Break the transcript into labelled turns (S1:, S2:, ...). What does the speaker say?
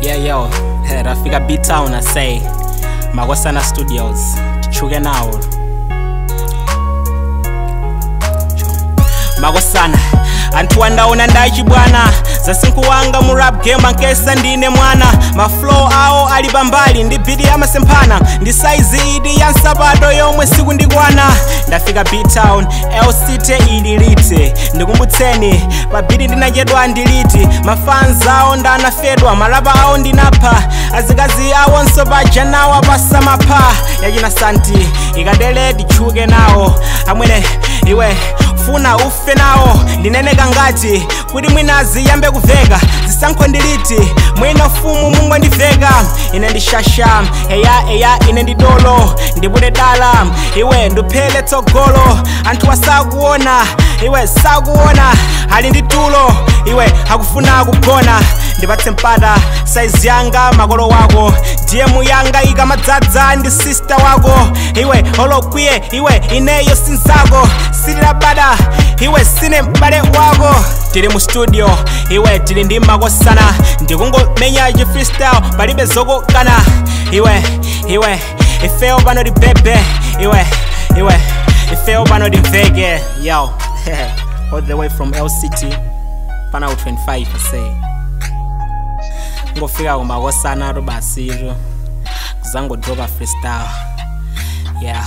S1: Yeah, yo, Rafika B-Town, I say. Makosana Studios. Tichuke nawo. Makosana. Anthu andaona ndachibwana zasinkhu wanga mu rap game ankesa ndine mwana. Maflow awo ali pambali ndi beat amasemphana ndi size idi ya nsapato yomwe sikundikwana. Ndafika B-Town, L City ili liti. Ndikumbutseni pa beat ndinachedwa ndiliti. Mafans awo ndanafedwa, malapa awo ndinapha, azikazi awonso paja nawo pasamapha. Yachina santi ikadele tichuke nawo amwene iwe funa ufe nawo. Ndinene kangati kuti mwina ziyambe kuveka zisankho ndiliti mwina fumu mungondiveka. Ine ndishasha eya eya ine ndidolo ndipute dala iwe nduphele tsogolo. Anthu asakuona iwe sakuona ali ndi tulo iwe akufuna kugona. Ndipatse mpata size yanga makolo wako DM yanga ikamadzadza ndi sister wako iwe olokwiye iwe ineyo sinzako sitilabada iwe sine m'bale wako. Tili mu studio iwe tili ndi makosana ndikungomenya chi freestyle palibe zokokana iwe iwe ifeyo pano tibebe iwe iwe ifeyo pano timveke. Yo, all the way from LCT pana 25 I say. Ngofika kumakosana to basi kuzangodropa freestyle. Yeah.